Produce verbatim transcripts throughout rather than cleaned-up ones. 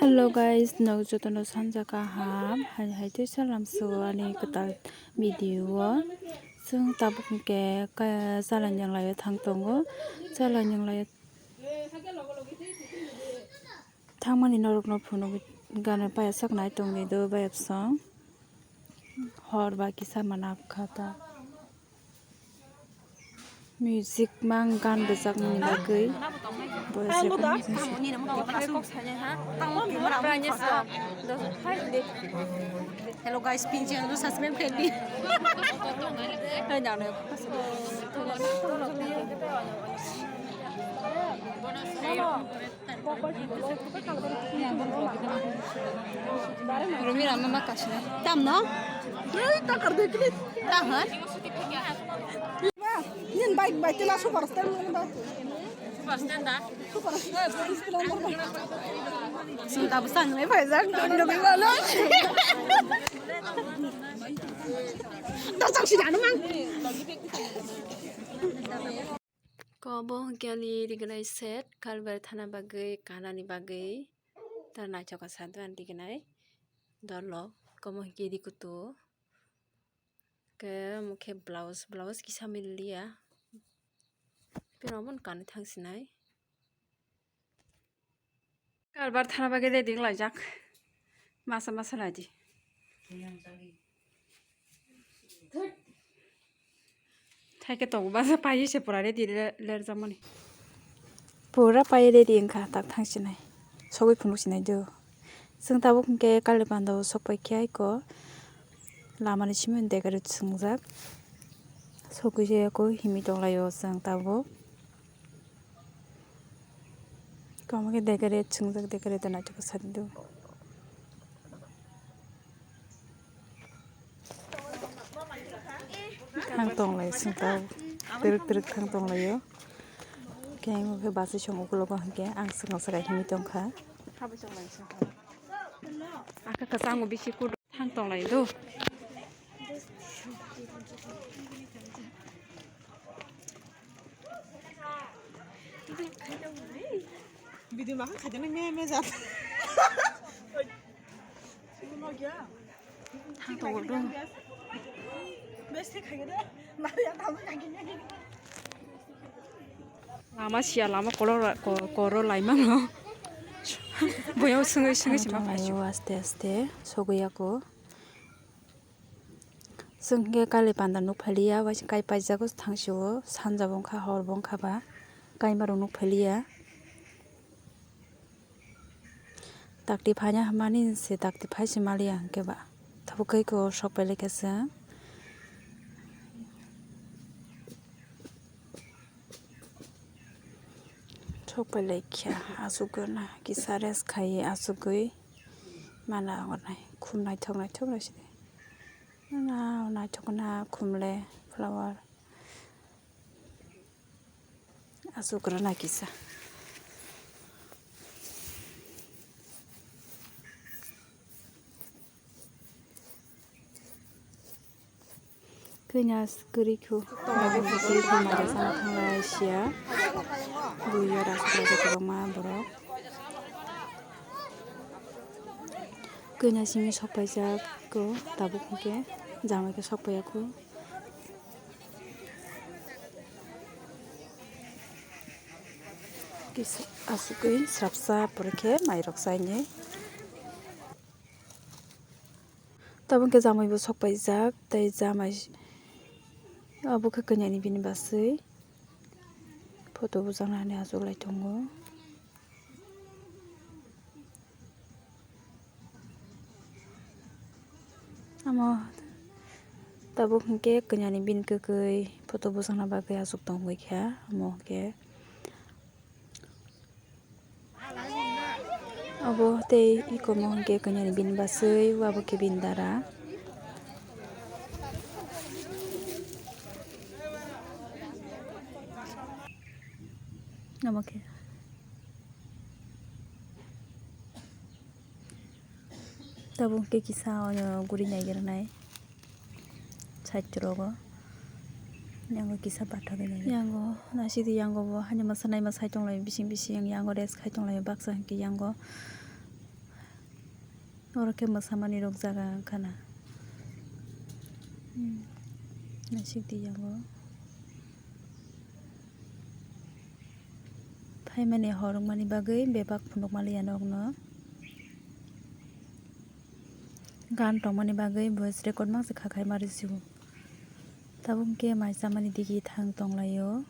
Hello guys, nok jotono sanja kaham, hai hai tei salam so ani kwtal video o. Chwng tabuk hwnkhe ka-, chalai nang laio thang tongo, chalai nang laio thangmani norokno phunuk gana paya sak nai tongni do bayapsong. Hor ba kisa manap kha ta. Music mang gan rwjakmani bagwi. Boyos rok. Hello guys, pinche ang subscribe khaidi. Rumi rama ma kasna. Tam no? Tam han? Nin bike, bike tila super stand nin bike. Super stand da? Super stand. Sing tabu sang le bai jang dong dong lo. Da sang si danu mang. Kobo hwnkhe ani rignai set, kalbar thana bagwi, kanani bagwi. Ta naithok kha sa doan rignai. Dolo, komo hwnkhe rikutu. Ke omo khe blouse, blouse kisa miliya. Pero omo kani thang sinai. Kalbar thana bagwi ready wng laijak. Masa masa laidi. Thaike tongo basa paye se pura ready le-, lerjakmani. Pura paye ready wngkha tak thang sinai. Sogwi phunuk sinai do. Chwng tabuk hwnkhe Kalipanda o sok pai khe aiko. Lama ni simi decorate swngjak. Sogwi se aiko himwi tong laio chwng tabuk. Tamo khe decorate swngjak, decorate naithok khe sadi do. Thang tong lai sing tao. Twrwk twrwk thang tong laio. Khe ang khe bus song ukulogo hwnkhe ang swkang swkang himwi tongkha. Aka kwchango bisi kudu thang tong lai do. Video makhang khajaknai me me jat. Thang tongo do. Bes thik khaikhe de. Nari ya tamo khaikhe. Lama siya lama koro ra-, ko-, koro laimano. Boyang swngwi swngwi sima. Thang tongo aste aste sogwi ya ko. Chwng khe Kalipanda nuk phailiya, waisa kai paijago thangsio, sanja bo wngkha, hor bo wngkha ba, kaima rok nuk phailiya. Dakti phaina hwnmani se dakti phai se maliya hwnkhe ba. Tabuk khe eko sok pai laikha chwng. Sok pai laikha, aswk gana kisa rest khai aswkgwi mana hwnai khum naithok naithok naisidi. Nana naithok na khumle flower. Aswk rwna kisa. Kanya kwrwi khu. Kwrwi khu mada sana thanglai siya. Buiya rasa rasa kwbangma borok. Kanya simi sok paijak ko tabuk hwnkhe jamai khe sok paiya khu. Kisa aswkwi srapsa pore khe mairok chainai. Tabuk khe jamai bo sok paijak tei jamai obo khe kanya ni bini baswi photo bujaknani achuklai tongo. Omo tabuk hwnkhe kanyani bini kwkwi photo bujakna bagwi achuk tongwi kha, omo hwnkhe obo tei ikomo hwnkhe kanyani bini baswi, obo khe bini dara. Omo khe. Tabuk khe kisa o guri naigra nai side rogo. Yango kisa pathogwi nai. Yango naisidi yango bo hani masa naima sai tonglaio bising bising yango rest khai tonglaio baksa hinkhe yango Oro khe mwsamani rok jaga wngkha na. Hmm. Naisik di yango. Phaimani hor wngmani bagwi bebak phunukma liya nokno. Gan tongmani bagwi voice record mang se kha khai ma rw sio. Tabuk khe mai chamani digi thang tonglaio.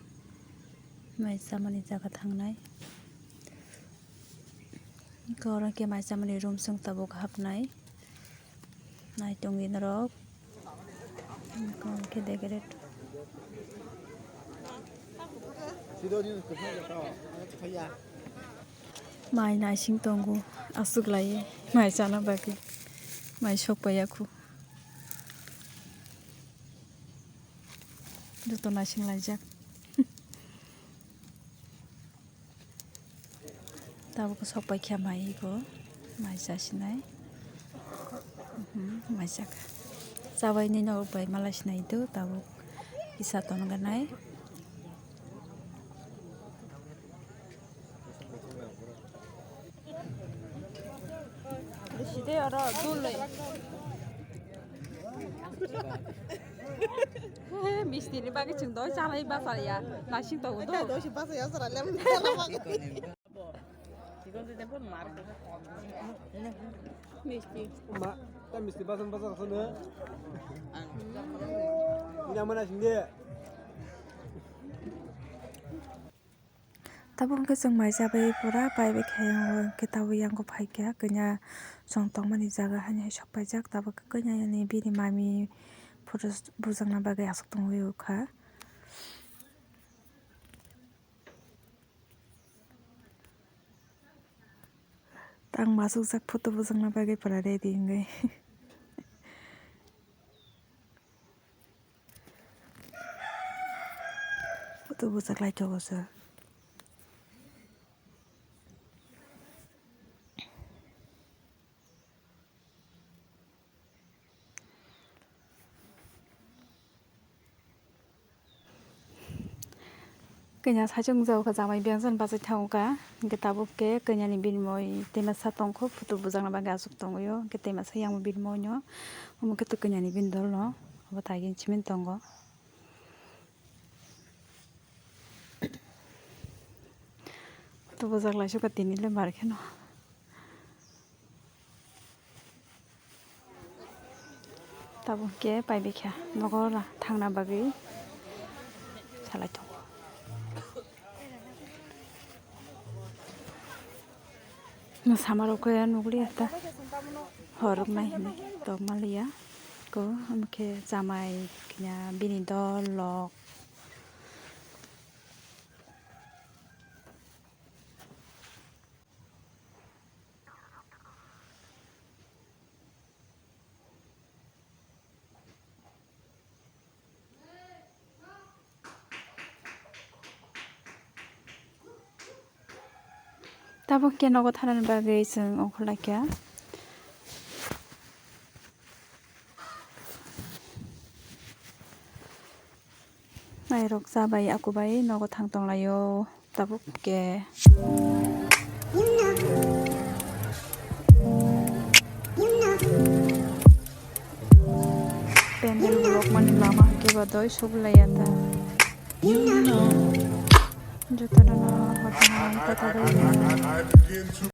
Mai chamani jaga thangnai. Oro khe mai chamani room chwng tabuk hapnai. Nai tongdi norok. Oro khe decorate. Mai naising tongo, aswk lai mai chana bagwi. Mai sok paiya khu. Joto naising laijak. Tabuk sok paikha mai iko, mai chasinai. Mhm, mai chakha. Chabai nini bai malai sinai do tabuk kisa tonganai. Side oro dul. Misti ni bagwi chwng doi chalai bachaya. Naising tongo do. Doi si bachaya sara lem. Misti. Ma, ta misti basan basan khone. Ina mana sinde. Tabuk hwnkhe chwng mai chabai pura paibai khe, hwnkhe tabuk yango phaikha kanya chwng tongmani jaga hani hai sok paijak. Tabuk khe kanya yani bini mami photo bujakna bagwi aswk tongwi kha. Tang masukjak photo bujakna bagwi pura ready wngwi. Photo bujak lai tongo sir. Kanya saichung jao kha jamai biyang jan bachai thango kha, hingke tabuk ke kanya ni bini moi tei masa tongkho photo bujakna bagwi aswk tongwi o, hingke tei masa yang bini moi no omo khe to kanya ni bini dol no obo tai gini simi tongo. Photo bujak lai sukha tini le bar kheno. Tabuk khe paibai kha nogo thangna bagwi salai tongo. Mwsama rok khe nukliya ta hor rok nai hinwi tongma liya ko, omo khe chamai kanya bini dol rok. Tabuk khe nogo thanani bagwi chwng ongkhorlaikha. Nairok cha bai aku bai nogo thang tonglaio tabuk khe. Pendel rok mani lama hwnkhe ba doi suglaiya ta. Jotono no hotanai kota bai.